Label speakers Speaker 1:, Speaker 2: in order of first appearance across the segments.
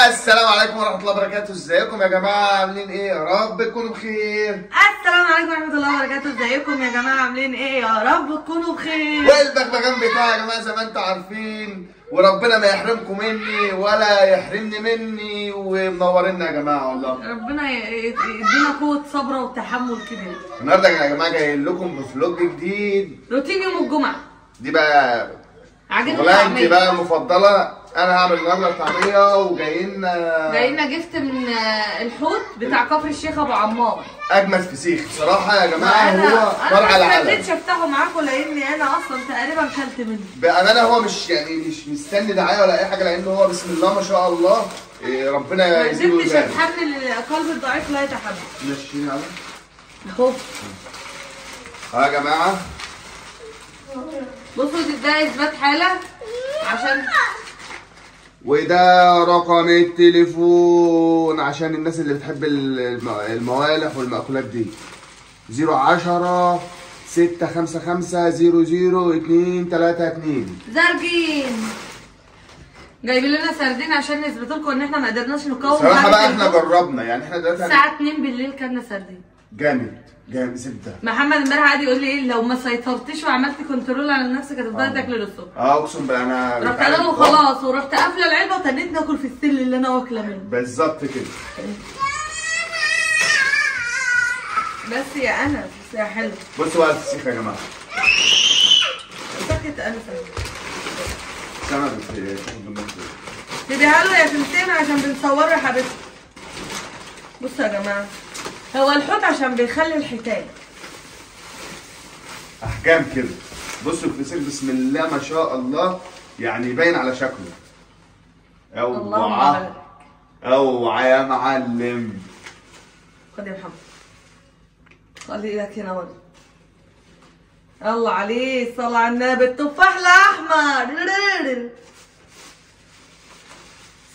Speaker 1: السلام عليكم ورحمة الله وبركاته. ازيكم يا جماعة، عاملين ايه؟ يا رب تكونوا بخير.
Speaker 2: السلام عليكم ورحمة الله وبركاته. ازيكم يا جماعة، عاملين ايه؟ يا رب تكونوا بخير.
Speaker 1: والبغبغان بتاعي يا جماعة زي ما انتم عارفين، وربنا ما يحرمكم مني ولا يحرمني مني، ومنورينا يا جماعة والله.
Speaker 2: ربنا يدينا قوة صبر وتحمل كده.
Speaker 1: النهارده يا جماعة جايين لكم ب vlog جديد،
Speaker 2: روتين يوم الجمعة.
Speaker 1: دي بقى عجينتي بقى المفضلة. انا هعمل النهارده طعميه، وجايين
Speaker 2: gift من الحوت بتاع كفر الشيخ ابو عمار.
Speaker 1: اجمل فسيخ بصراحة يا جماعة. هو فرع العالم.
Speaker 2: انا ما قدرتش افتحه معاكم لاني انا اصلا تقريبا كلت منه
Speaker 1: بامانه. هو مش يعني مش مستني دعاية ولا اي حاجة، لان هو بسم الله ما شاء الله ربنا يزيده ويبارك.
Speaker 2: ما قدرتش اتحمل، القلب الضعيف لا يتحمل.
Speaker 1: ماشيين على
Speaker 2: اهو.
Speaker 1: ها يا جماعة
Speaker 2: بصوا، ده اثبات حاله عشان،
Speaker 1: وده رقم التليفون عشان الناس اللي بتحب الموالح والمأكولات دي. 010 655 00 232.
Speaker 2: زرجين جايبين لنا سردين عشان نثبت لكم ان احنا ما قدرناش نقاوم.
Speaker 1: صراحة بقى احنا جربنا، يعني احنا دلوقتي
Speaker 2: الساعة 2 بالليل كلنا سردين.
Speaker 1: جامد جامد زبدة.
Speaker 2: محمد امبارح قعد يقول لي ايه، لو ما سيطرتش وعملت control على نفسك هتفضلي تاكلي للصبح.
Speaker 1: اقسم بالله انا
Speaker 2: رحت قايله له خلاص، ورحت قافله العلبة وتنيت ناكل في السل اللي انا واكله منه
Speaker 1: بالظبط كده.
Speaker 2: بس يا انس، بس يا حلو.
Speaker 1: بصوا بقى الفسيخ يا جماعة.
Speaker 2: سكت انس.
Speaker 1: تمام.
Speaker 2: تديها له يا سمسم عشان بنصوره يا حبيبتي. بصوا يا جماعة، هو الحوت عشان بيخلي الحيتان
Speaker 1: احجام كده. بصوا الفسيخ بسم الله ما شاء الله، يعني باين على شكله. اوعى اوعى يا معلم.
Speaker 2: خد يا محمد، خلي ايدك هنا برضه. الله عليه، صلى على النبي. التفاح الاحمر.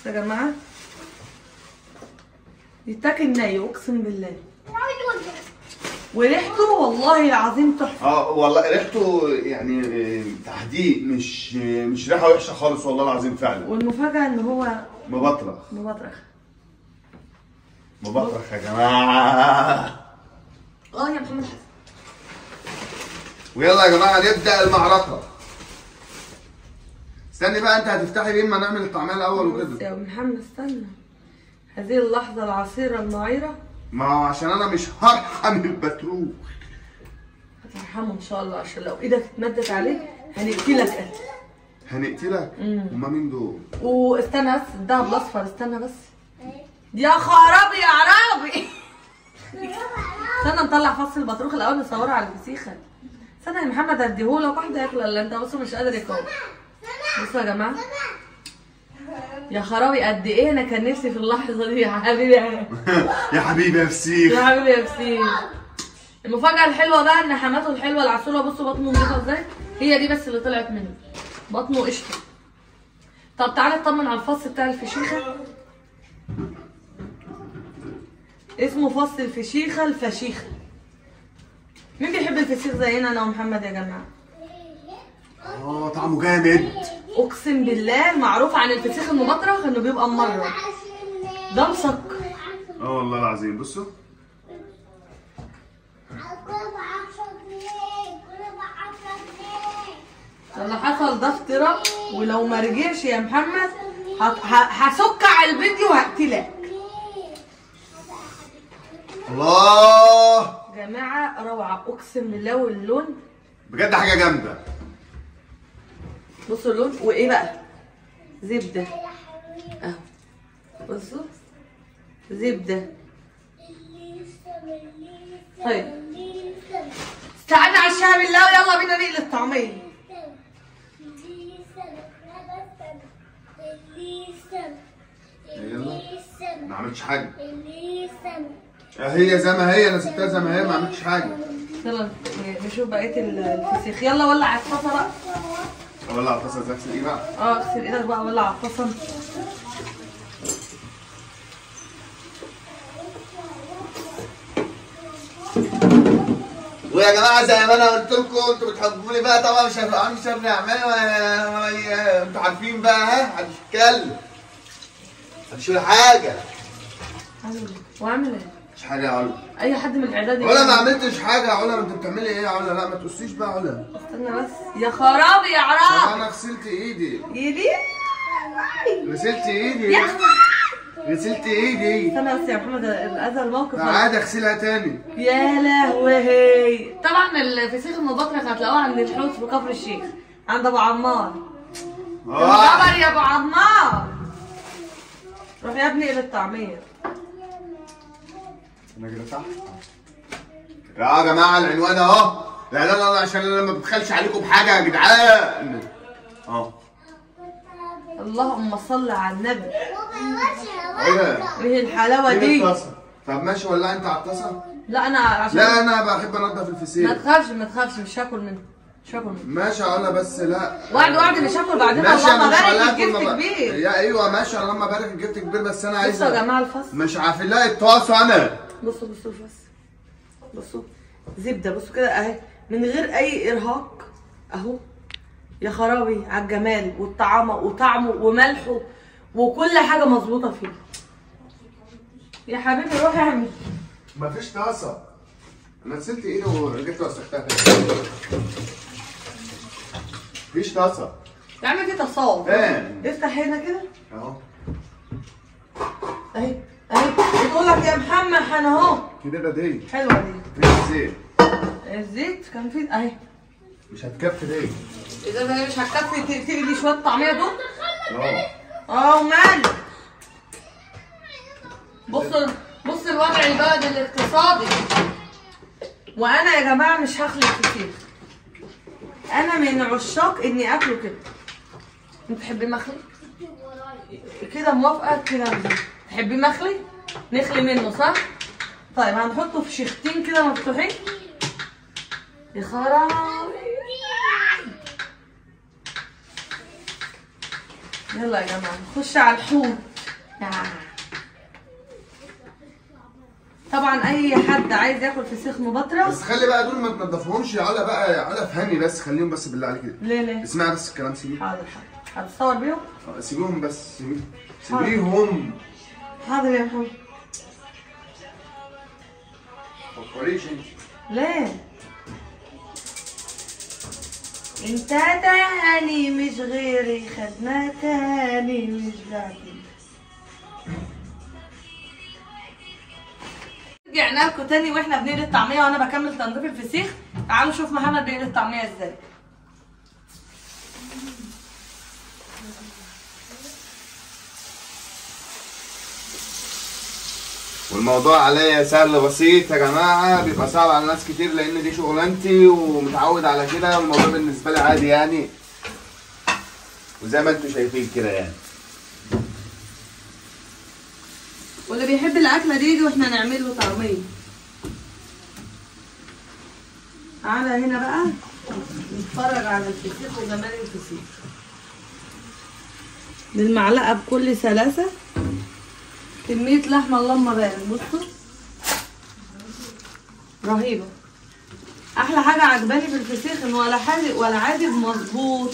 Speaker 2: بس يا جماعة يتاكل ني اقسم بالله، وريحته والله العظيم تحفة.
Speaker 1: والله ريحته يعني تحديق، مش ريحه وحشة خالص والله العظيم فعلا.
Speaker 2: والمفاجاه ان هو
Speaker 1: مبطرخ.
Speaker 2: مبطرخ
Speaker 1: مبطرخ يا جماعة.
Speaker 2: يا محمد حسن.
Speaker 1: ويلا يا جماعة نبدا المعركة. استني بقى، انت هتفتحي ليه ما نعمل الطعمية الاول وكده؟
Speaker 2: يا محمد استنى، هذه اللحظة العصيرة المعيرة.
Speaker 1: ما هو عشان أنا مش هرحم البتروخ.
Speaker 2: هترحمه إن شاء الله، عشان لو إيدك اتمدت عليه هنقتلك قتل.
Speaker 1: هنقتلك؟ هما مين دول؟
Speaker 2: واستنى بس، الدهب الأصفر، استنى بس. يا خرابي يا عرابي. استنى نطلع فص البطروخ الأول نصوره على الفسيخة. استنى يا محمد هديهولك واحدة ياكل، ولا أنت بص مش قادر يقاوم. بصوا يا جماعة، يا خرابي قد ايه انا كان نفسي في اللحظة دي. يا حبيبي
Speaker 1: يا حبيبي يا فسيخ،
Speaker 2: يا حبيبي يا فسيخ. المفاجاة الحلوة بقى ان حماته الحلوة العسوله، بصوا بطنه نضيفه ازاي، هي دي بس اللي طلعت منه، بطنه قشطه. طب تعالى اطمن على الفص بتاع الفشيخه. اسمه فص الفشيخه الفشيخه. مين بيحب الفسيخ زينا انا ومحمد يا جماعة؟
Speaker 1: طعمه جامد
Speaker 2: اقسم بالله. المعروف عن الفسيخ المبطرخ انه بيبقى ممرر، ده مسكر.
Speaker 1: والله العظيم. بصوا
Speaker 2: اللي حصل ده افتراء، ولو ما رجعش يا محمد هسك على الفيديو وهقتلك.
Speaker 1: الله
Speaker 2: جماعة روعه اقسم بالله. واللون
Speaker 1: بجد حاجة جامدة.
Speaker 2: بصوا اللون، وايه بقى؟ زبدة اهو، بصوا زبدة. طيب استعنا على الشاي بالله، ويلا بينا نقلي الطعمية.
Speaker 1: يلا ما عملتش حاجة، هي زي ما هي، انا سبتها زي ما هي، ما عملتش حاجة.
Speaker 2: يلا نشوف بقية الفسيخ. يلا ولع على الطاسه بقى.
Speaker 1: ولع على الطاسه ازاي؟ اغسل ايدي بقى.
Speaker 2: اغسل ايدك بقى، ولع على الطاسه.
Speaker 1: ويا جماعة زي ما انا قلت لكم انتوا بتحبوني بقى طبعا، مش هبقى عامل شر اعمال، انتوا عارفين بقى. ها هنتكلم. مفيش ولا حاجة.
Speaker 2: وعامل ايه؟
Speaker 1: مش حاجة يا علا.
Speaker 2: اي حد من الاعداد
Speaker 1: علا ما عملتش حاجة يا علا. انت بتعملي ايه يا علا؟ لا ما تقصيش بقى يا علا.
Speaker 2: استنى بس يا خرابي يا عرابي.
Speaker 1: انا غسلت ايدي.
Speaker 2: ايدي؟
Speaker 1: غسلت ايدي. غسلت ايدي.
Speaker 2: استنى بس يا محمد، الاذى الموقف.
Speaker 1: عادي اغسلها تاني.
Speaker 2: يا لهوي. طبعا الفسيخ المبطرخ هتلاقوه عند الحوت في كفر الشيخ عند ابو عمار. خبر يا ابو عمار. روح يا ابني الى الطعمية.
Speaker 1: انا كده صح؟ يا جماعة العنوان اهو، العنوان اهو عشان انا ما ببخلش عليكم بحاجة يا جدعان. اهو.
Speaker 2: اللهم صل على النبي.
Speaker 1: ايه
Speaker 2: الحلاوة دي؟
Speaker 1: طب ماشي، ولا انت على الطاسه؟
Speaker 2: لا انا عشان
Speaker 1: لا انا بحب انضف الفسيخ.
Speaker 2: ما تخافش ما تخافش، مش هاكل منه، مش هاكل منه.
Speaker 1: ماشي يا علا بس لا
Speaker 2: وعد وعد مش هاكل بعدين. اللهم بارك الجفت كبير.
Speaker 1: يا ايوه ماشي، اللهم بارك الجفت كبير، بس انا عايز.
Speaker 2: بصوا يا جماعة الفص
Speaker 1: مش عارف لا الطاسه انا.
Speaker 2: بصوا بصوا الفص، بصوا زبدة، بصوا كده اهي من غير اي ارهاق اهو. يا خرابي على الجمال والطعامه وطعمه وملحه وكل حاجة مظبوطة فيه. يا حبيبي روح اعمل.
Speaker 1: مفيش طاسه، انا غسلت ايدي ورجعت وسختها تاني. مفيش طاسه
Speaker 2: يا عم، في تصاوب.
Speaker 1: ايه
Speaker 2: افتح هنا كده
Speaker 1: اهو
Speaker 2: اهي اهي. بتقول لك يا محمد انا اهو
Speaker 1: كده دي
Speaker 2: حلوة دي.
Speaker 1: فين الزيت؟
Speaker 2: الزيت كان فين؟ اهي.
Speaker 1: مش هتكفي دي.
Speaker 2: اذا ده مش هتكفي تقلي شوية طعميه دول؟
Speaker 1: اه
Speaker 2: اه ومال. بصوا بص الوضع البلد الاقتصادي. وانا يا جماعة مش هخلط فسيخ، انا من عشاق اني اكله كده. انت تحبي مخلي؟ كده موافقة كده؟ تحبي مخلي؟ نخلي منه صح؟ طيب هنحطه في شيختين كده مفتوحين. يا خرابي. يلا يا جماعة نخش على الحوت. طبعا اي حد عايز ياكل فسيخ مبطرخ،
Speaker 1: بس خلي بقى دول ما تنضفهمش يا علا بقى. يا علا افهمي بس، خليهم بس بالله عليك.
Speaker 2: ليه ليه؟
Speaker 1: اسمعي بس الكلام. سيبيه.
Speaker 2: حاضر حاضر. هتصور بيهم؟
Speaker 1: سيبيهم بس، سيبيهم.
Speaker 2: حاضر يا محمد.
Speaker 1: ما تفكريش انت.
Speaker 2: ليه؟ انت تاني مش غيري، خدنا تاني مش بعدي. رجعنا لكم تاني واحنا بنقلي الطعمية وانا بكمل تنظيف الفسيخ. تعالوا نشوف محمد بيقلي الطعمية ازاي.
Speaker 1: والموضوع عليا سهل بسيط يا جماعة، بيبقى صعب على ناس كتير لان دي شغلانتي ومتعود على كده، والموضوع بالنسبة لي عادي يعني، وزي ما انتم شايفين كده يعني.
Speaker 2: واللي بيحب الاكلة دي واحنا نعمل له طعميه. تعالى هنا بقى نتفرج على الفسيخ وجمال الفسيخ بالمعلقه بكل سلاسة. كمية لحمه اللهم بارك، بصوا رهيبة. احلى حاجة عجباني في الفسيخ ان ولا حادق ولا عادب، مظبوط.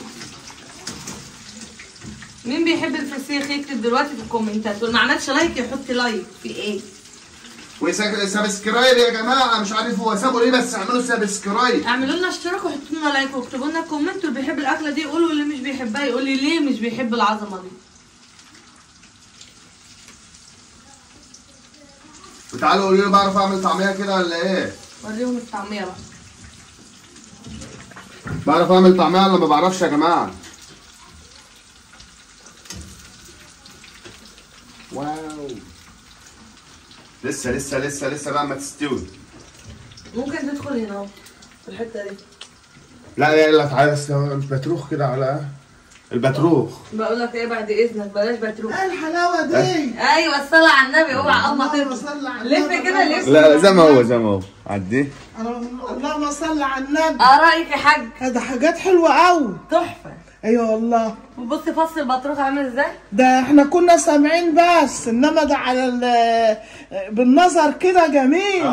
Speaker 2: مين بيحب الفسيخ يكتب دلوقتي في الكومنتات، واللي ما عملش like يحط like في ايه،
Speaker 1: و subscribe يا جماعة. مش عارف هو سابوا ليه، بس اعملوا subscribe،
Speaker 2: اعملوا لنا اشتراك وحطوا لنا like واكتبوا لنا comment. واللي بيحب الاكلة دي يقول، واللي مش بيحبها يقول لي ليه مش بيحب العظمة دي.
Speaker 1: وتعالوا قولوا لي بعرف اعمل طعميه كده ولا ايه؟
Speaker 2: وريهم الطعمية بقى.
Speaker 1: بعرف اعمل طعميه ولا ما بعرفش يا جماعة؟ واو لسه لسه لسه لسه بقى ما تستوي.
Speaker 2: ممكن تدخل هنا اهو في الحتة دي.
Speaker 1: لا يلا تعالى بس البتروخ كده على البتروخ.
Speaker 2: بقول لك ايه، بعد اذنك بلاش بتروخ.
Speaker 3: ايه الحلاوة دي؟
Speaker 2: ايوه الصلاة على النبي. اوعى اما تطلع لف كده لف.
Speaker 1: لا زي ما هو زي ما هو عديه.
Speaker 3: اللهم صل على النبي.
Speaker 2: ايه رايك يا حاج؟
Speaker 3: ده حاجات حلوة قوي
Speaker 2: تحفة.
Speaker 3: ايوه والله.
Speaker 2: وبصي فص البطروخ عامل ازاي؟
Speaker 3: ده احنا كنا سامعين بس، انما ده على بالنظر كده جميل.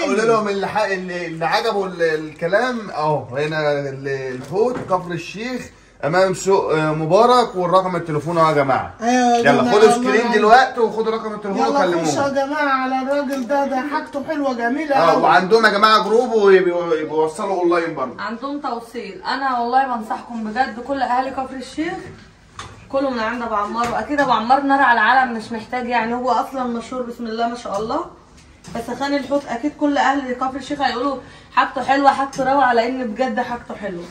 Speaker 1: قول لهم اللي عجبه الكلام اهو. هنا الحوت كفر الشيخ امام سوق مبارك، والرقم التليفون اهو يا جماعة.
Speaker 3: ايوه
Speaker 1: يلا خدوا screen دلوقتي وخدوا رقم التليفون وكلموه.
Speaker 3: يلا خشوا يا جماعة على الراجل ده، ده حاجته حلوة جميلة.
Speaker 1: وعندهم يا جماعة group وبيوصلوا اونلاين برضه،
Speaker 2: عندهم توصيل. انا والله بنصحكم بجد كل اهالي كفر الشيخ كله من عند ابو عمار، واكيد ابو عمار نار على العالم، مش محتاج يعني، هو اصلا مشهور بسم الله ما شاء الله. فسخان الحوت اكيد كل اهل كفر الشيخ هيقولوا حاجته حلوة حاجته روعه، لان بجد حاجته حلوة.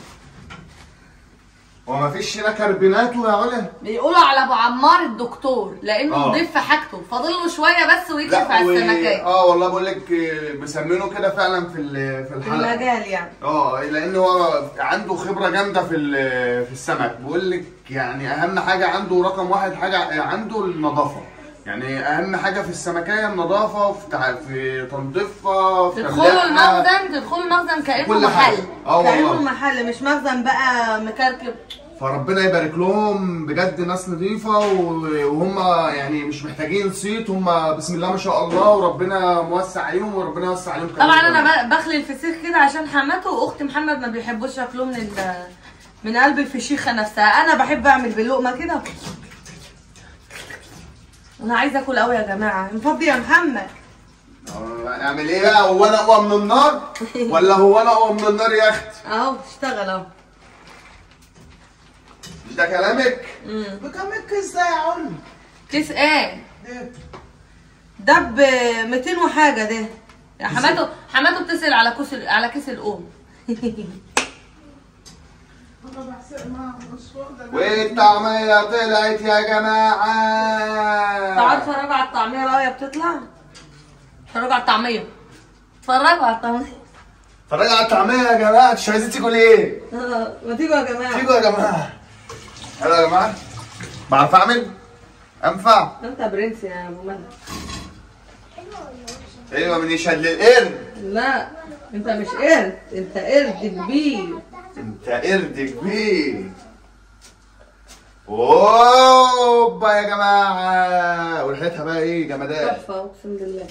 Speaker 1: هو ما فيش هنا كربيناته يا علا؟
Speaker 2: بيقولوا على ابو عمار الدكتور لانه نضيف في حاجته، فاضل له شوية بس ويكشف على السمكات.
Speaker 1: والله بقول لك مسمينه كده فعلا في الحلقة،
Speaker 2: في المجال يعني.
Speaker 1: لان هو عنده خبره جامدة في السمك. بقول لك يعني اهم حاجة عنده رقم واحد حاجة عنده النظافة، يعني اهم حاجة في السمكيه النظافة، في تنظيفها، في
Speaker 2: تدخلوا المخزن، تدخلوا المخزن كانه محل. كانه محل مش مخزن بقى مكركب.
Speaker 1: فربنا يبارك لهم بجد، ناس نظيفة وهم يعني مش محتاجين صيت، هم بسم الله ما شاء الله، وربنا موسع عليهم وربنا يوسع عليهم كمان.
Speaker 2: طبعا انا بخلي الفسيخ كده عشان حماته واخت محمد ما بيحبوش ياكلوه من قلب الفشيخه نفسها. انا بحب اعمل باللقمه كده. انا عايزه اكل قوي يا جماعة. نفضي يا محمد.
Speaker 1: اعمل ايه بقى؟ هو انا اقوى من النار ولا هو انا اقوى من النار يا اختي؟
Speaker 2: اهو اشتغل اهو.
Speaker 1: مش ده كلامك؟
Speaker 3: بكام الكيس ده يا عم؟
Speaker 2: كيس ايه؟ ده ب 200 وحاجه ده. يا حماته، حماته بتسال على كيس، على كيس الام.
Speaker 1: والطعميه طلعت يا جماعة.
Speaker 2: تعالوا اتفرجوا على الطعمية بقى وهي بتطلع. اتفرجوا على الطعمية، اتفرجوا على الطعمية،
Speaker 1: اتفرجوا على الطعمية يا جماعة. مش عايزين تيجوا ليه؟
Speaker 2: ما تيجوا يا جماعة،
Speaker 1: تيجوا يا جماعة. حلو يا جماعة، بعرف اعمل؟ انفع؟
Speaker 2: انت برنس يا ابو مهدي.
Speaker 1: ايوه من يشهد للقرد.
Speaker 2: لا انت مش قرد، انت قرد كبير.
Speaker 1: انت قرد كبير. اوبا يا جماعة، وريحتها بقى ايه جمدان،
Speaker 2: تحفة اقسم بالله.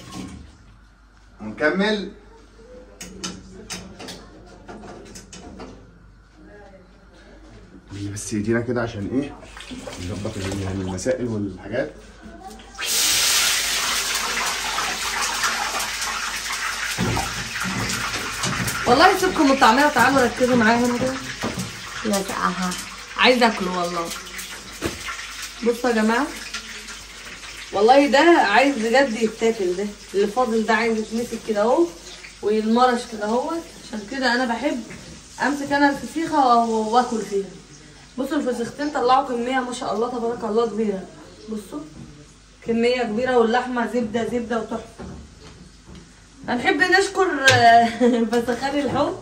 Speaker 1: ونكمل. بس ايدينا كده عشان ايه نظبط المسائل والحاجات.
Speaker 2: والله سيبكم الطعمية وتعالوا ركزوا معايا هنا كده. لا اها عايزه اكله والله. بصوا يا جماعة، والله ده عايز بجد يتاكل، ده اللي فاضل ده عايز يتمسك كده اهو ويتمرش كده اهو. عشان كده انا بحب امسك انا الفسيخه واكل فيها. بصوا الفسيختين طلعوا كمية ما شاء الله تبارك الله كبيرة. بصوا كمية كبيرة، واللحمة زبدة زبدة وتحفه. هنحب نشكر فسخان الحوت،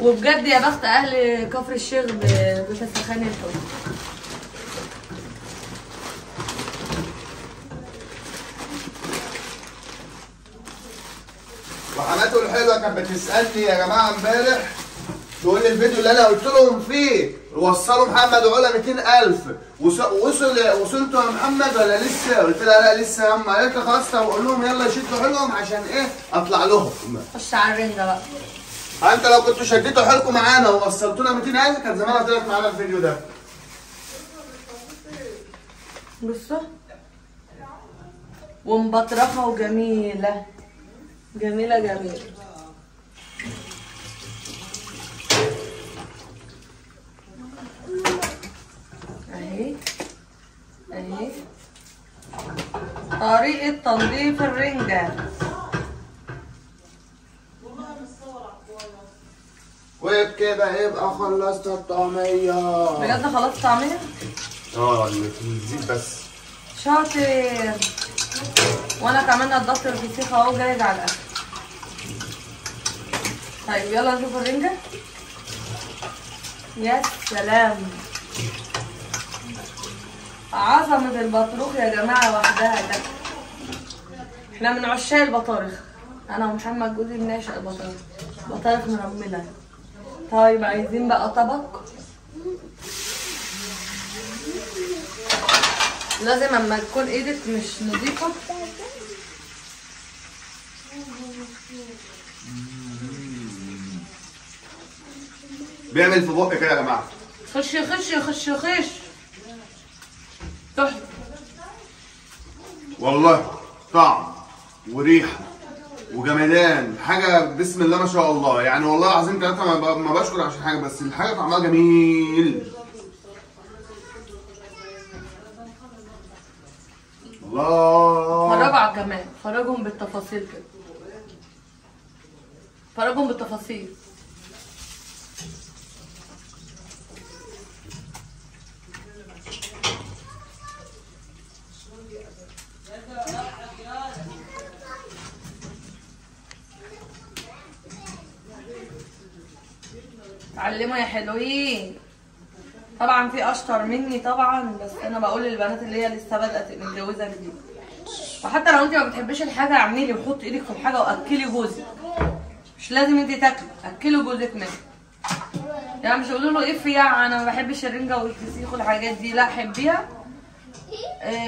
Speaker 2: وبجد يا بخت اهل كفر الشيخ بفسخان الحوت.
Speaker 1: وحماته الحلوة كانت بتسالني يا جماعة امبارح، تقول لي الفيديو اللي انا قلت لهم فيه وصلوا محمد وعلا 200,000 وصلتوا يا محمد ولا لسه؟ قلت لها لا لسه يا عم. قالت لي خلاص طب اقول لهم يلا شدوا حيلهم عشان ايه اطلع لهم.
Speaker 2: خش على الرنجه بقى.
Speaker 1: انت لو كنتوا شديتوا حيلكم معانا ووصلتونا 200,000 كان زمانها طلعت معانا الفيديو ده.
Speaker 2: بصوا ومبطرخه وجميلة جميلة جميلة. اهي اهي طريقة تنظيف الرنجة.
Speaker 1: وبكده يبقى خلصت الطعمية.
Speaker 2: بجد خلصت الطعمية؟
Speaker 1: الزيت بس.
Speaker 2: شاطر. وانا كمان نضفت الفسيخ اهو جاهز على الاكل. طيب يلا نشوف الرنجة. يا سلام، عظمة البطروخ يا جماعة وحدها ده. احنا من عشاق البطارخ، انا ومحمد جوزي بنعشق البطارخ، بطارخ مرملة. طيب عايزين بقى طبق. لازم اما تكون ايدك مش نظيفة.
Speaker 1: بيعمل في بق كده يا جماعة.
Speaker 2: خش خش خش خش. تحفة
Speaker 1: والله، طعم وريحه وجمدان، حاجة بسم الله ما شاء الله. يعني والله العظيم ثلاثة ما بشكر عشان حاجة، بس الحاجة طعمها جميل. الله.
Speaker 2: فرجوا على الجمال، فرجهم بالتفاصيل كده، فرجهم بالتفاصيل. اتعلموا يا حلوين. طبعا في اشطر مني طبعا، بس انا بقول للبنات اللي هي لسه بادئه متجوزة جديد، وحتى لو انت ما بتحبيش الحاجة اعملي وحطي ايدك في الحاجة واكلي جوزك. مش لازم انت تاكلي، اكلي جوزك منها. يعني مش قولوا له اف يا انا ما بحبش الرنجه والفسيخ والحاجات دي، لا حبيها.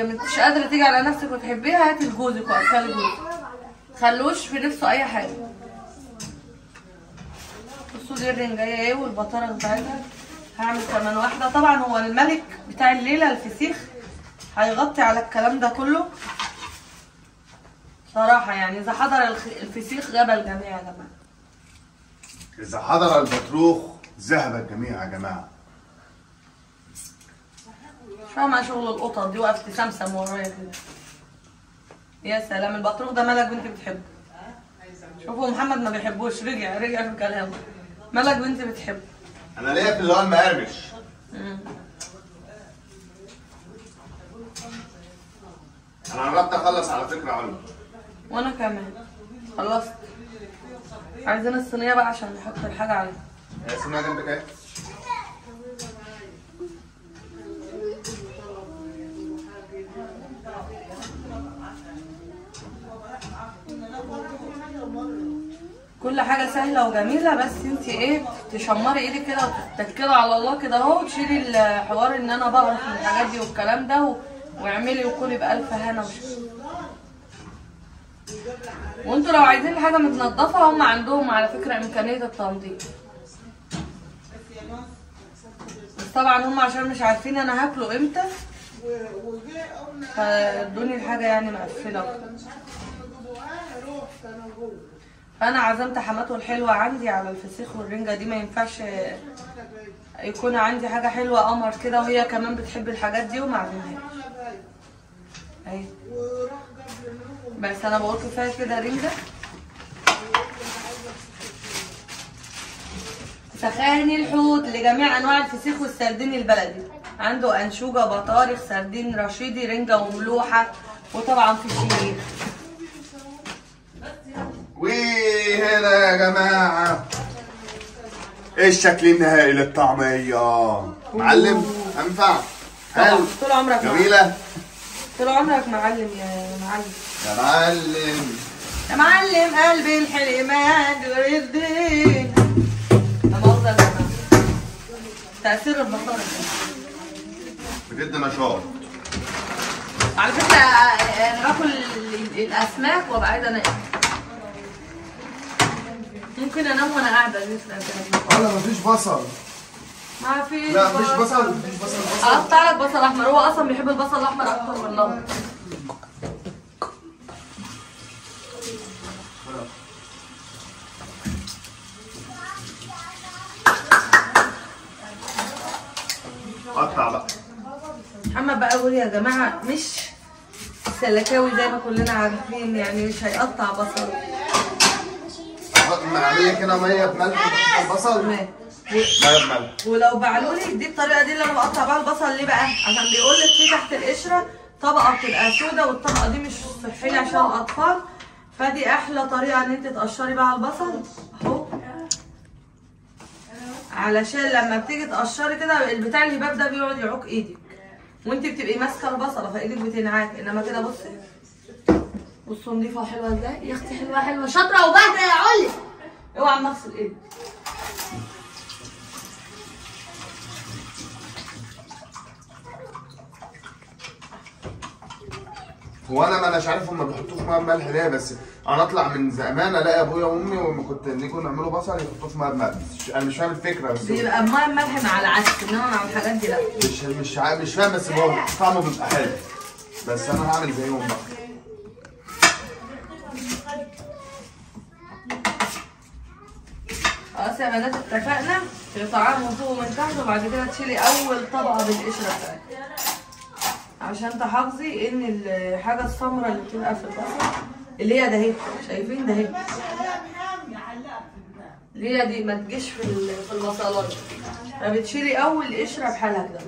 Speaker 2: مش قادرة تيجي على نفسك وتحبيها، هاتي لجوزك واكلي جوزك، خلوش في نفسه اي حاجة. بصوا دي الرنجايه ايه والبطاره بتاعتها. هعمل كمان واحدة. طبعا هو الملك بتاع الليلة الفسيخ هيغطي على الكلام ده كله صراحة. يعني اذا حضر الفسيخ غاب الجميع يا جماعة،
Speaker 1: اذا حضر البطروخ ذهب الجميع يا جماعة.
Speaker 2: مش فاهمه شغل القطط دي، وقفت سمسم ورايا كده. يا سلام، البطروخ ده ملك بنتي بتحبه. شوفوا محمد ما بيحبوش، رجع في كلامه. ملك بنتي بتحبه.
Speaker 1: انا ليا في اللي هو المقرمش. انا قربت اخلص على فكرة علو.
Speaker 2: وانا كمان خلصت. عايزين الصينية بقى عشان نحط الحاجة عليها.
Speaker 1: هي الصينية جنبك اهي.
Speaker 2: كل حاجة سهلة وجميلة، بس انت ايه تشمري ايدك كده وتتكلي على الله كده اهو، وتشيلي الحوار ان انا بقرف من الحاجات دي والكلام ده، واعملي وكلي بألف هنا وشفا. وانتوا لو عايزين حاجة متنضفه هم عندهم على فكرة امكانية التنظيف، بس طبعا هم عشان مش عارفين انا هاكله امتى فادوني الحاجة يعني مقفلة. فانا عزمت حماته الحلوة عندي على الفسيخ والرنجه دي، ما ينفعش يكون عندي حاجة حلوة قمر كده وهي كمان بتحب الحاجات دي وما عزمهاش. اهي بس انا بقول كفاية كده رنجه. سخاني الحوت لجميع انواع الفسيخ والسردين البلدي، عنده انشوجه، بطارخ، سردين رشيدي، رنجه وملوحه، وطبعا فسيخ.
Speaker 1: وهنا يا جماعة ايه الشكل النهائي للطعميه؟ معلم انفع حلو.
Speaker 2: طول عمرك
Speaker 1: جميلة،
Speaker 2: طول عمرك معلم يا معلم،
Speaker 1: يا معلم،
Speaker 2: يا معلم قلبي الحلمان الدين. لا مؤاخذة يا جماعة، تاثير البصاره
Speaker 1: بجد نشاط.
Speaker 2: على فكرة انا باكل الاسماك وابقى عايزه انام، ممكن انام وانا قاعدة.
Speaker 1: لا مفيش بصل،
Speaker 2: ما فيش.
Speaker 1: لا مفيش بصل، مفيش بصل. بصل
Speaker 2: اقطع لك بصل احمر، هو اصلا بيحب البصل الاحمر اكتر من الابيض.
Speaker 1: قطع بقى
Speaker 2: محمد بقى. قول يا جماعة مش سلكاوي زي ما كلنا عارفين، يعني مش هيقطع بصل.
Speaker 1: اعمل لك هنا مية بملح البصل، مية بملح.
Speaker 2: ولو بعلولي دي الطريقة دي اللي انا بقطع بيها البصل. ليه بقى؟ عشان بيقول لك في تحت القشرة طبقه بتبقى سودا، والطبقة دي مش صحية عشان الاطفال، فدي احلى طريقه ان انت تقشري بيها البصل اهو، علشان لما بتيجي تقشري كده البتاع الهباب ده بيقعد يعوق ايدك وانت بتبقي ماسكه البصله فايدك بتنعاك. انما كده بصي، بصوا نضيفه وحلوه ازاي يا اختي، حلوة حلوة شاطرة وباهره يا علي. اوعى ما اغسل ايدي.
Speaker 1: هو انا ما اناش عارف هم بيحطوه في مية بملح ليه، بس انا اطلع من زمان الاقي ابويا وامي وما كنت نيجي نعمله بصل يحطوه في مية بملح. انا مش فاهم الفكرة، بس
Speaker 2: بيبقى بميه بملح مع العدس، انما مع الحاجات دي لا.
Speaker 1: مش فاهم، بس هو طعمه بيبقى حلو. بس انا هعمل زيهم بقى.
Speaker 2: خلاص يا بنات اتفقنا، تقطعيها من فوق ومن تحت، وبعد كده تشيلي اول طبقه بالقشره بتاعتك عشان تحافظي ان الحاجة السمراء اللي بتبقى في البصل اللي هي ده اهي، شايفين ده اهي، اللي هي دي ما تجيش في البصلايه، فبتشيلي اول قشرة بحالها كده.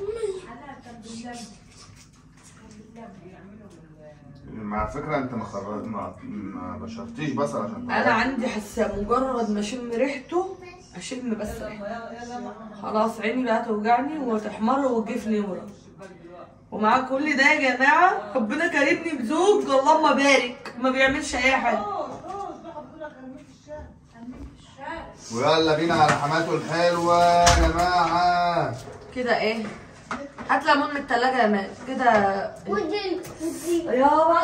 Speaker 1: مع فكرة انت ما بشرتيش بصل عشان
Speaker 2: انا عندي حساسية، مجرد ما اشم ريحته اشم بس ريحته خلاص عيني بقى توجعني وتحمر وجفني يورم. ومع كل ده يا جماعة ربنا كرمني بزوج اللهم بارك ما بيعملش اي حاجة.
Speaker 1: ويلا بينا على حماته الحلوة يا جماعة.
Speaker 2: كده ايه؟ هات ليمون من التلاجة يا مال كده. يابا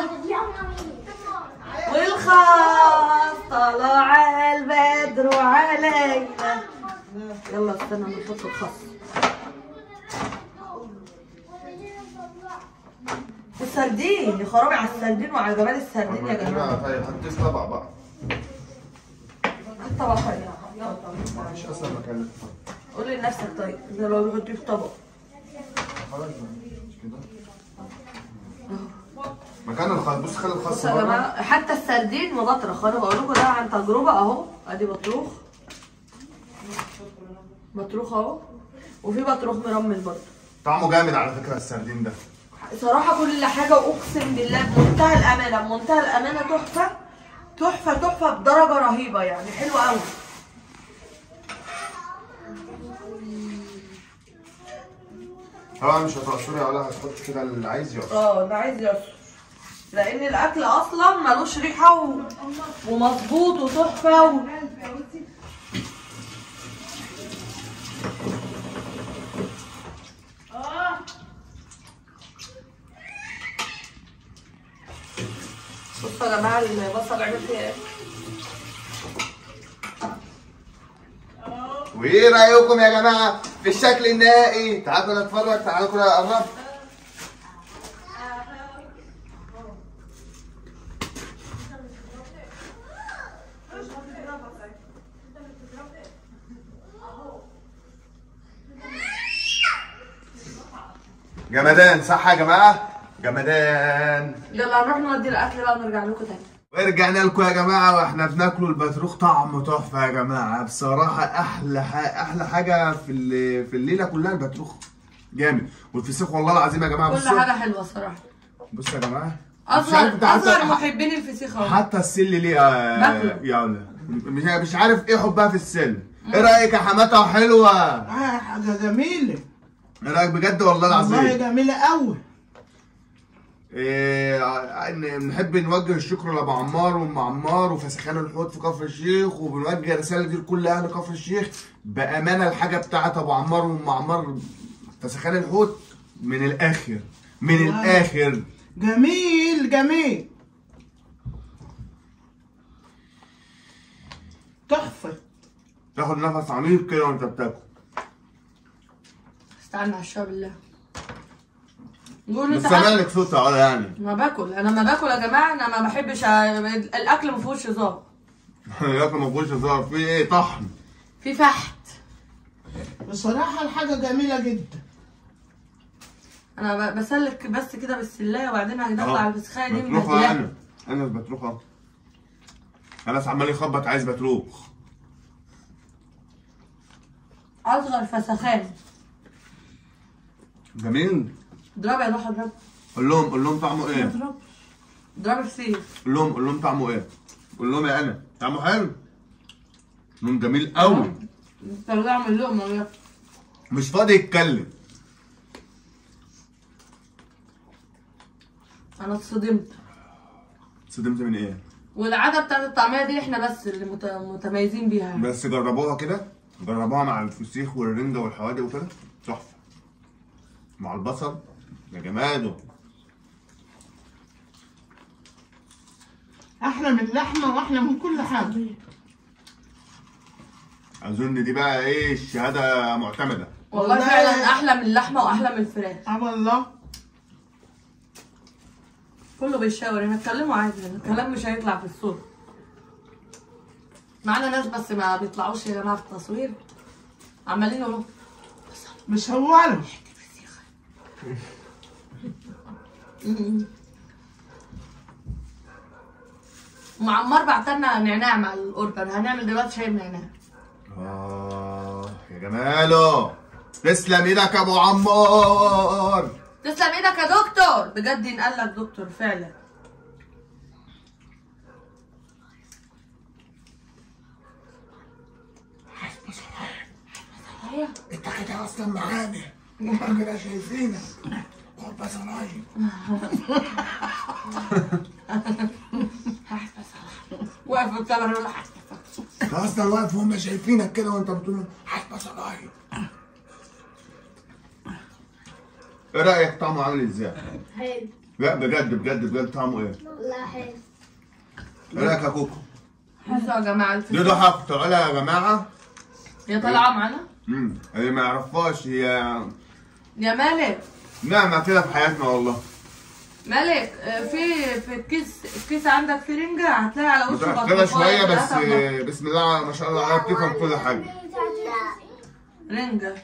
Speaker 2: والخاص طلع البدر علينا. يلا استنى نحط الخس والسردين. يا خرابي على السردين وعلى جمال السردين يا جماعة.
Speaker 1: طيب حطيه في طبق بقى.
Speaker 2: حط طبق طيب.
Speaker 1: مفيش اصلا مكان.
Speaker 2: قولي لنفسك طيب ده لو بيحطيه في طبق.
Speaker 1: خلاص مش كده؟ مكان الخس. بص خلي الخس
Speaker 2: يا جماعة. حتى السردين مبطرخ، انا بقول لكم ده عن تجربه اهو. ادي بطروخ، بطروخ اهو، وفي بطروخ مرمل برضه.
Speaker 1: طعمه جامد على فكرة السردين ده
Speaker 2: صراحة. كل حاجة واقسم بالله بمنتهى الامانة، بمنتهى الامانة تحفة تحفة تحفة بدرجة رهيبة يعني، حلوة قوي.
Speaker 1: طبعا مش هتعصري ولا هتحط كده، اللي عايز يعصر.
Speaker 2: اه اللي عايز يعصر، لان الاكل اصلا ملوش ريحه ومظبوط وتحفه بصوا يا جماعة البصل عمل فيها ايه.
Speaker 1: وايه رايكم يا جماعة في الشكل النهائي؟ تعالوا نتفرج، تعالوا كده نقرب. جمدان صح يا جماعة؟ جمدان.
Speaker 2: يلا نروح نودي الاكل بقى ونرجع لكم تاني.
Speaker 1: ورجعنا لكم يا جماعة واحنا بناكلوا البطروخ، طعمه تحفة يا جماعة بصراحة. احلى حاجة في الليلة كلها البطروخ جامد، والفسيخ والله العظيم يا جماعة.
Speaker 2: كل حاجة حلوة الصراحة.
Speaker 1: بصوا يا جماعة،
Speaker 2: اصغر محبين الفسيخ اهو.
Speaker 1: حتى السل ليه يا ولا مش عارف ايه حبها في السل. ايه رايك يا حماتها؟ حلوة
Speaker 3: حاجة جميلة.
Speaker 1: ايه رايك بجد والله العظيم؟
Speaker 3: والله جميلة قوي.
Speaker 1: نحب نوجه الشكر لابو عمار وام عمار وفسخان الحوت في كفر الشيخ، وبنوجه الرسالة دي لكل اهل كفر الشيخ بامانه. الحاجة بتاعت ابو عمار وام عمار فسخان الحوت من الاخر، من الاخر
Speaker 3: جميل جميل تحفة.
Speaker 1: تاخد نفس عميق كده وانت بتاكل.
Speaker 2: استنى على الشعب بالله.
Speaker 1: بس سامع صوت ولا يعني؟
Speaker 2: ما باكل، انا ما باكل يا جماعة، انا ما بحبش الاكل ما فيهوش هزار.
Speaker 1: الاكل ما فيهوش هزار، في ايه؟ طحن،
Speaker 2: في فحت.
Speaker 3: بصراحة الحاجة جميلة جدا.
Speaker 2: انا بسلك بس كده بالسلايه وبعدين هنطلع الفسخايه دي مبهدله.
Speaker 1: انا البطروخه انا عمال يخبط عايز بطروخ.
Speaker 2: اصغر فسخان.
Speaker 1: جميل.
Speaker 2: اضربي يا ضحى، اضربي.
Speaker 1: قول لهم، قول لهم طعمه ايه؟
Speaker 2: اضربي فسيخ.
Speaker 1: قول لهم، قول لهم طعمه ايه؟ قول لهم يا انا طعمه حلو. قول لهم جميل قوي.
Speaker 2: انت بتعمل لقمة يا
Speaker 1: مش فاضي يتكلم.
Speaker 2: انا اتصدمت.
Speaker 1: اتصدمت من ايه؟
Speaker 2: والعادة بتاعت الطعمية دي احنا بس اللي متميزين بيها.
Speaker 1: بس جربوها كده، جربوها مع الفسيخ والرنجه والحوادق وكده، تحفة. مع البصل يا جماله.
Speaker 3: احلى من اللحمة واحلى من كل حاجة.
Speaker 1: اظن دي بقى ايه الشهادة معتمدة.
Speaker 2: والله فعلا احلى من اللحمة واحلى من الفراخ.
Speaker 3: اه والله.
Speaker 2: كله بيشاور، احنا اتكلموا عادي، الكلام مش هيطلع في الصوت. معانا ناس بس ما بيطلعوش يا جماعة في التصوير، عمالين يقولوا
Speaker 3: مش هو
Speaker 2: معمر بعتلنا نعناع مع الاوردر، هنعمل دلوقتي شاي بنعناع.
Speaker 1: يا جماله، تسلم ايدك يا ابو عمار.
Speaker 2: تسلم ايدك يا دكتور، بجد ينقال لك دكتور فعلا.
Speaker 4: انت كده اصلا معانا، هما كده شايفينك. قربة صنايع.
Speaker 2: واقف في الكاميرا يقول
Speaker 4: انت اصلا واقف وهم شايفينك كده وانت بتقول حسبة صنايع.
Speaker 1: ايه رايك طعمه عامل ازاي؟
Speaker 5: حلو.
Speaker 1: لا بجد بجد بجد طعمه ايه؟
Speaker 5: لا حلو.
Speaker 1: ايه رايك يا كوكو؟
Speaker 2: بصوا يا جماعة
Speaker 1: دي ضحى بتقولها يا جماعة.
Speaker 2: هي طالعه معانا؟
Speaker 1: اللي ما يعرفهاش هي
Speaker 2: يا مالك
Speaker 1: نعمة كده في حياتنا والله.
Speaker 2: مالك في الكيس عندك في رنجة هتلاقي على وشه
Speaker 1: بطاطا شوية بس. بسم الله ما شاء الله عليها بتفهم كل حاجة.
Speaker 2: رنجة.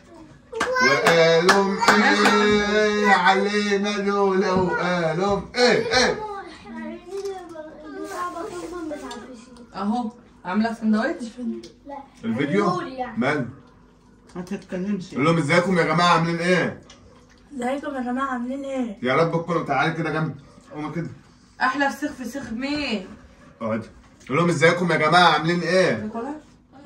Speaker 1: وقالوا ايه علينا دول وقالوا ايه ايه.
Speaker 2: اهو عامله سندوتش.
Speaker 1: الفيديو مال؟
Speaker 3: ما تتكلمش.
Speaker 1: قول لهم ازيكم يا جماعة عاملين ايه؟
Speaker 6: ازيكم يا جماعة عاملين ايه؟
Speaker 1: يا رب تكونوا. تعالي كده جنبي، قومي كده.
Speaker 2: احلى فسيخ فسيخ مين؟
Speaker 1: اقعدي. قول لهم ازيكم يا جماعة عاملين ايه؟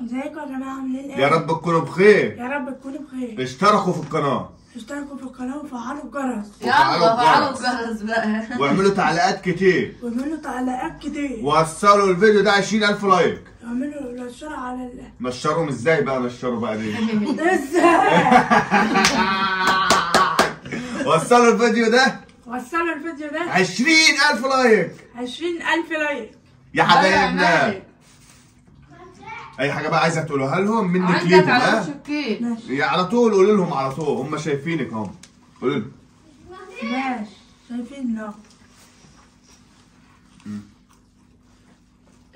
Speaker 6: ازيكم يا جماعة عاملين ايه؟
Speaker 1: يا رب تكونوا بخير.
Speaker 6: يا رب تكونوا بخير.
Speaker 1: اشتركوا في القناة.
Speaker 6: اشتركوا في القناة وفعلوا الجرس.
Speaker 2: يلا فعلوا الجرس بقى.
Speaker 1: واعملوا تعليقات كتير.
Speaker 6: واعملوا تعليقات كتير.
Speaker 1: وصلوا الفيديو ده 20000 like.
Speaker 6: اعملوا نشروا على ال
Speaker 1: نشرهم ازاي بقى؟ نشروا بقى ليه؟
Speaker 6: ازاي؟
Speaker 1: وصلوا الفيديو ده،
Speaker 6: وصلوا الفيديو ده
Speaker 1: 20000 like.
Speaker 6: 20000 like
Speaker 1: يا حبايبنا. اي حاجة بقى عايزه تقولوها لهم منك ليهم؟
Speaker 2: ها
Speaker 1: يا على طول قولوا لهم على طول، هم شايفينك اهم. قولوا لهم.
Speaker 6: ماشي شايفيننا.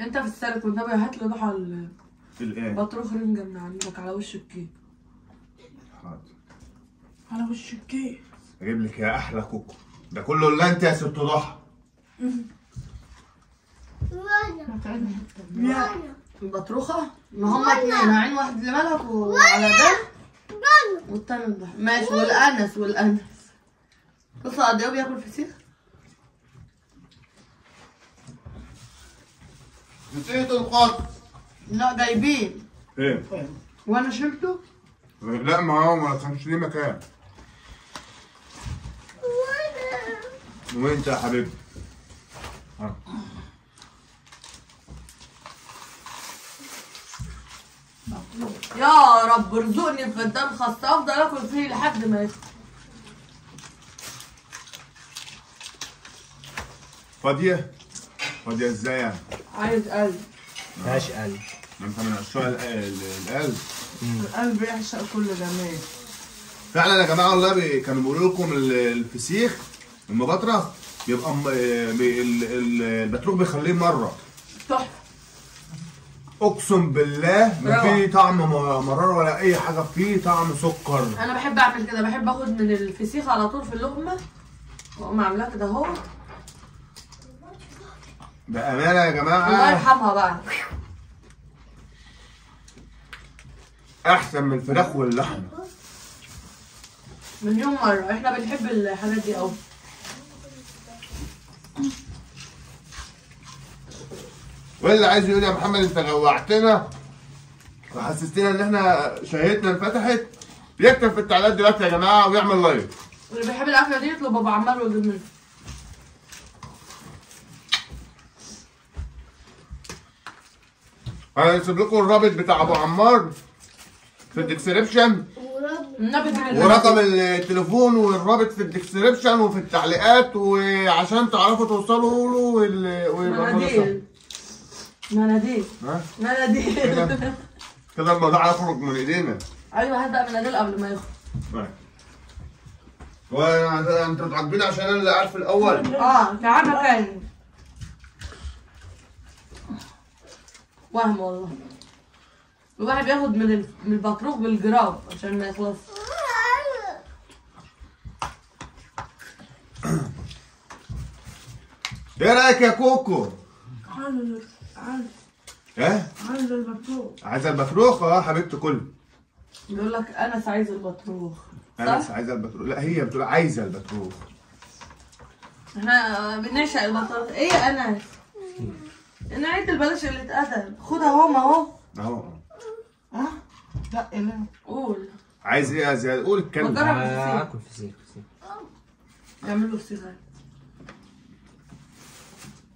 Speaker 2: انت في السلك والنبي هات لي ضحى البطروخ رنجه من عندك على وش الكيك.
Speaker 1: حاضر.
Speaker 6: على وش الكيك
Speaker 1: اجيب لك يا احلى كوكو. ده كله الا انت يا ست ضحى.
Speaker 2: البطروخه ما هما اتنين، عين واحد لملك وعلى ده والتاني لضحى. ماشي. والانس والانس بصوا قد ايه بياكل فسيخ.
Speaker 1: نسيت الخط.
Speaker 2: لا جايبين
Speaker 1: ايه
Speaker 2: وانا شلته.
Speaker 1: لا ما هو ما كانش ليه مكان. وانت يا حبيبي؟
Speaker 2: يا رب ارزقني في الدم خاص افضل اكل فيه لحد ما يخلص.
Speaker 1: فاضية؟ فاضية ازاي يعني؟
Speaker 2: عايز قلب.
Speaker 7: ماشي قلب.
Speaker 1: ما انت من عشاق القلب.
Speaker 3: القلب يعشق كل جمال.
Speaker 1: فعلا يا جماعة والله كانوا بيقولوا لكم الفسيخ المبطرخ بيبقى البطروخ بيخليه مرة
Speaker 2: تحفة.
Speaker 1: اقسم بالله ما فيه طعم مرارة ولا اي حاجة، فيه طعم سكر.
Speaker 2: انا بحب اعمل كده، بحب اخد من الفسيخ على طول في اللقمة واقوم عاملاه كده اهو.
Speaker 1: بامانه يا جماعة
Speaker 2: الله يرحمها بقى،
Speaker 1: احسن من الفراخ واللحمة
Speaker 2: مليون مرة. احنا بنحب الحاجات دي قوي.
Speaker 1: واللي عايز يقول يا محمد انت جوعتنا وحسستنا ان احنا شهيتنا انفتحت، يكتب في التعليقات دلوقتي يا جماعة ويعمل like.
Speaker 2: واللي بيحب الاكلة دي يطلب ابو عمار ويجيب منه.
Speaker 1: انا هسيب لكم الرابط بتاع ابو عمار في ال description.
Speaker 5: ورب
Speaker 1: ورقم التليفون والرابط في ال description وفي التعليقات، وعشان تعرفوا توصلوا له.
Speaker 2: مناديل مناديل مناديل
Speaker 1: كده الموضوع هيخرج من ايدينا.
Speaker 2: ايوه هات بقى مناديل قبل ما يخرج.
Speaker 1: هو انتوا متعاقبين عشان انا اللي قاعد في الاول.
Speaker 2: تعال مكاني. وهم والله الواحد بياخد من البطروخ بالجرام عشان ما يخلص.
Speaker 1: ايه رايك يا كوكو؟
Speaker 6: عايز
Speaker 1: ايه؟
Speaker 6: عايز البطروخ.
Speaker 1: عايزه البطروخ؟ اه حبيبتي كل.
Speaker 2: بيقول لك انس عايز البطروخ.
Speaker 1: انس عايزه البطروخ؟ لا هي بتقول عايزه البطروخ.
Speaker 2: احنا بنعشق البطروخ. ايه يا انس؟ انا عيد البلاش اللي اتقتل. خدها اهو ما اهو.
Speaker 1: اهو.
Speaker 3: اه لا لا
Speaker 2: قول.
Speaker 1: عايز ايه يا زياد؟ قول اتكلم.
Speaker 5: اكل فسيخ.
Speaker 2: اعمل له فسيخ.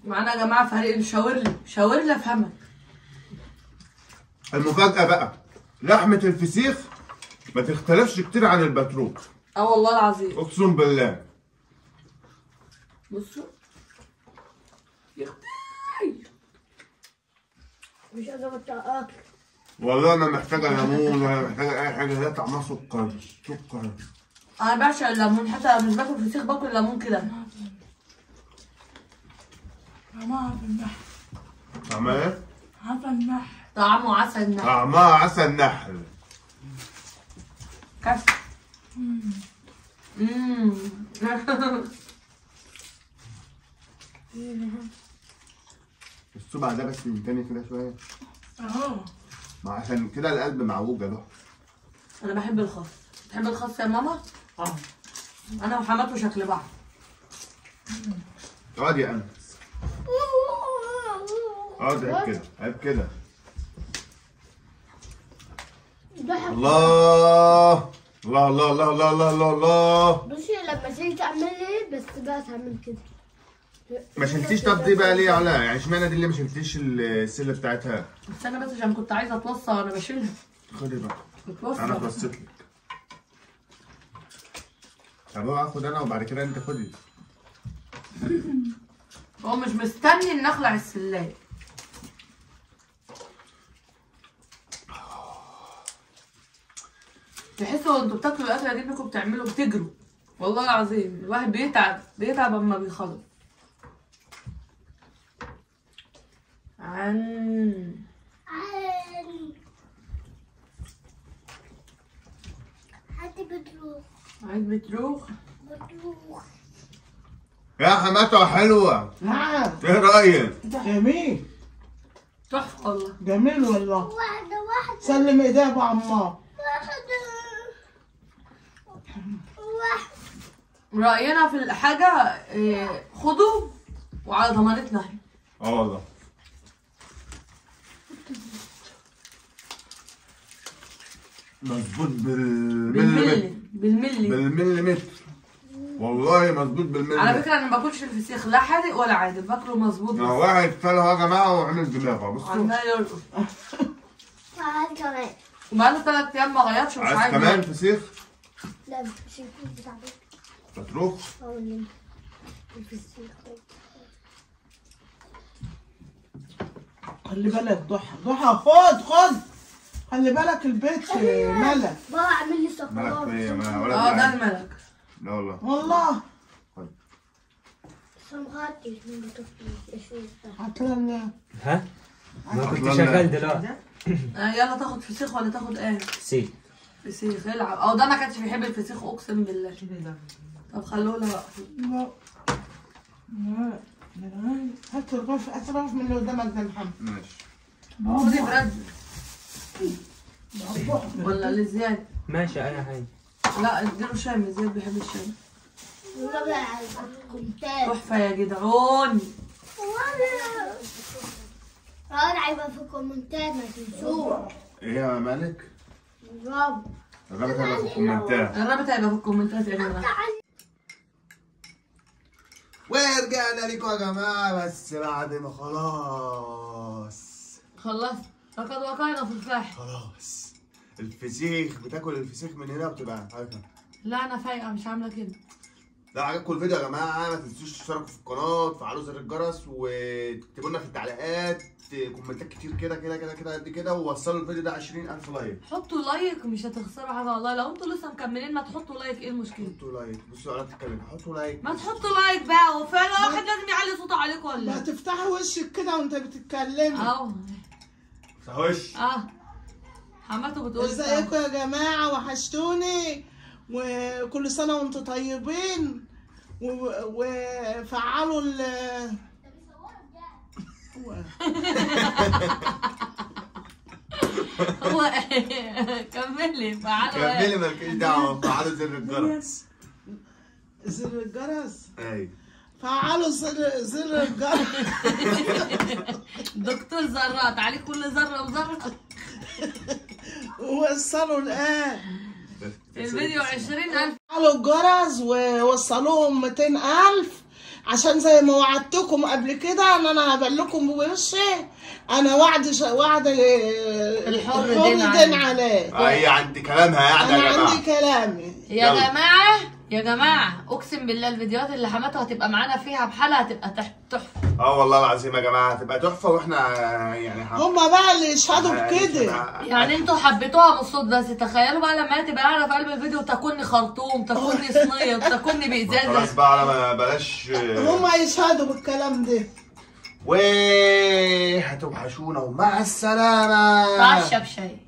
Speaker 2: معانا يا جماعة فريق شاور لي افهمك.
Speaker 1: المفاجأة بقى لحمة الفسيخ ما تختلفش كتير عن البطروخ.
Speaker 2: اه والله العظيم.
Speaker 1: اقسم بالله.
Speaker 2: بصوا يا اختي
Speaker 7: مش قادرة اكل
Speaker 1: والله. انا محتاجة ليمون ولا محتاجة اي حاجة، ده طعمها سكر سكر.
Speaker 2: انا بعشق الليمون، حتى مش باكل فسيخ باكل ليمون كده.
Speaker 6: طعمها عسل نحل.
Speaker 1: طعمها ايه؟
Speaker 6: عسل نحل.
Speaker 2: طعمه عسل نحل.
Speaker 1: طعمها عسل نحل.
Speaker 2: كف.
Speaker 1: الصبع ده بس من تاني كده شوية.
Speaker 6: اهو.
Speaker 1: ما عشان كده القلب معوج يا ضحى.
Speaker 2: انا بحب الخس. بتحب الخس يا ماما؟ اه. انا وحماته شكل بعض.
Speaker 1: اقعد يا انس. اقعد عيب كده، عيب كده. الله الله الله الله الله الله الله الله.
Speaker 7: بصي لما تيجي تعمل ايه بس بقى تعمل كده.
Speaker 1: ما شلتيش. طب دي بقى ليه يا علاء؟ يعني اشمعنى دي اللي ما شلتيش السلة بتاعتها؟
Speaker 2: استنى بس عشان كنت عايزه اتوصى وانا بشيلها.
Speaker 1: خدي بقى.
Speaker 2: بتوصى.
Speaker 1: انا اتوصيت لك. طب اوعى اخد انا وبعد كده انت خدي.
Speaker 2: هو مش مستني ان اخلع السلايه. تحسوا انتوا بتاكلوا الاكلة دي انكم بتعملوا بتجروا والله العظيم. الواحد بيتعب بيتعب اما بيخلص. عن
Speaker 7: هاتي بطروخ.
Speaker 2: عايز بطروخ؟
Speaker 7: بطروخ
Speaker 1: يا حماته حلوة.
Speaker 3: نعم.
Speaker 1: ايه رايك؟
Speaker 3: جميل.
Speaker 2: تحفة والله.
Speaker 3: جميل والله.
Speaker 7: واحدة واحدة.
Speaker 3: سلم ايديها يا ابو عمار.
Speaker 7: واحدة واحدة.
Speaker 2: راينا في الحاجة خدوا وعلى ضمانتنا احنا.
Speaker 1: اه والله. مظبوط بالملي.
Speaker 2: بالملي.
Speaker 1: بالمليمتر. والله مظبوط بالملي.
Speaker 2: على فكرة انا ما باكلش الفسيخ لا حادق ولا عادل، باكله مظبوط.
Speaker 1: ما واحد فلها يا جماعة وعمل دماغه. بصوا
Speaker 2: عمال يرقص.
Speaker 7: عايز كمان.
Speaker 2: وبقاله 3 ايام ما غيرش ومش
Speaker 1: عايز كمان فسيخ؟
Speaker 7: لا الفسيخ بتاع
Speaker 1: بطروخ؟
Speaker 7: اه الفسيخ.
Speaker 3: خلي بالك ضحى، ضحى خد خد، خلي بالك البيت ملك.
Speaker 7: بابا عامل لي سكرات.
Speaker 1: ملك ايه؟
Speaker 2: اه ده الملك.
Speaker 1: لا والله.
Speaker 3: والله.
Speaker 1: خد.
Speaker 7: بس ما خدتش من بطروخ.
Speaker 3: عطلنا.
Speaker 5: ها؟ ما كنت شغال دلوقتي.
Speaker 2: يلا تاخد فسيخ ولا تاخد ايه؟
Speaker 5: فسيخ.
Speaker 2: فسيخ العب. اه ده ما كانش بيحب الفسيخ اقسم بالله. طب خلوه لها بقى.
Speaker 3: لا لا لا، هات الرف، هات الرف من اللي قدامك ده يا محمد.
Speaker 1: ماشي.
Speaker 2: خدي برد ولا لزياد؟
Speaker 5: ماشي انا حاجة.
Speaker 2: لا اديله شام، زياد بيحب الشام. تحفة يا جدعون.
Speaker 7: انا في الكومنتات ما تنسوش.
Speaker 1: ايه يا مالك؟
Speaker 7: الرب.
Speaker 1: الرابط هيبقى في الكومنتات.
Speaker 2: الرابط هيبقى في الكومنتات يا جماعة.
Speaker 1: ورجعنا لكم يا جماعة بس بعد ما خلاص
Speaker 2: خلصت، لقد وقعنا في الفاح.
Speaker 1: خلاص الفسيخ، بتاكل الفسيخ من هنا وبتبقى عارفه.
Speaker 2: لا انا فايقه مش عامله كده.
Speaker 1: لو عجبكم الفيديو يا جماعة ما تنسوش تشتركوا في القناة وتفعلوا زر الجرس وتكتبوا لنا في التعليقات كومنتات كتير كده كده كده كده قد كده، ووصلوا الفيديو ده 20000 like.
Speaker 2: حطوا like مش هتخسروا حاجة والله. لو انتوا لسه مكملين ما تحطوا like، ايه المشكلة؟
Speaker 1: حطوا like. بصوا انا بتتكلم، حطوا like.
Speaker 2: ما تحطوا like بقى، وفعلا واحد لازم يعلي صوته عليكم ولا
Speaker 3: ما تفتحي وشك كده وانت بتتكلمي.
Speaker 2: اهو
Speaker 1: افتحي وش.
Speaker 2: حماته بتقول
Speaker 3: ازيكم يا جماعة، وحشتوني وكل سنة وانتم طيبين، وفعلوا ال
Speaker 2: هو كملي فعلوا،
Speaker 1: كملي مالكيش دعوه، فعلوا زر الجرس.
Speaker 3: زر الجرس،
Speaker 1: ايوه
Speaker 3: فعلوا زر الجرس.
Speaker 2: دكتور ذرات عليك كل ذره وذره.
Speaker 3: ووصلوا الان
Speaker 2: الفيديو 20000.
Speaker 3: فعلوا الجرس ووصلوهم 200000، عشان زي ما وعدتكم قبل كده ان انا هبان لكم بوشي. انا وعد الحر دين عليه.
Speaker 1: هي عندي كلامها يعني يا جماعة،
Speaker 3: انا عندي كلامي
Speaker 2: يا جماعة. يا جماعة اقسم بالله الفيديوهات اللي حماته هتبقى معانا فيها بحالها هتبقى تحفة.
Speaker 1: والله العظيم يا جماعة هتبقى تحفة، واحنا يعني
Speaker 3: هما بقى اللي يشهدوا بكده.
Speaker 2: يعني انتوا حبيتوها من الصوت بس، تخيلوا بقى لما هي تبقى قاعدة في قلب الفيديو تاكلني خرطوم، تاكلني صينية، تاكلني بازازه.
Speaker 1: خلاص بقى على ما بلاش،
Speaker 3: هما يشهدوا بالكلام ده.
Speaker 1: وهتوحشونا ومع السلامة.
Speaker 2: تعشى بشاي.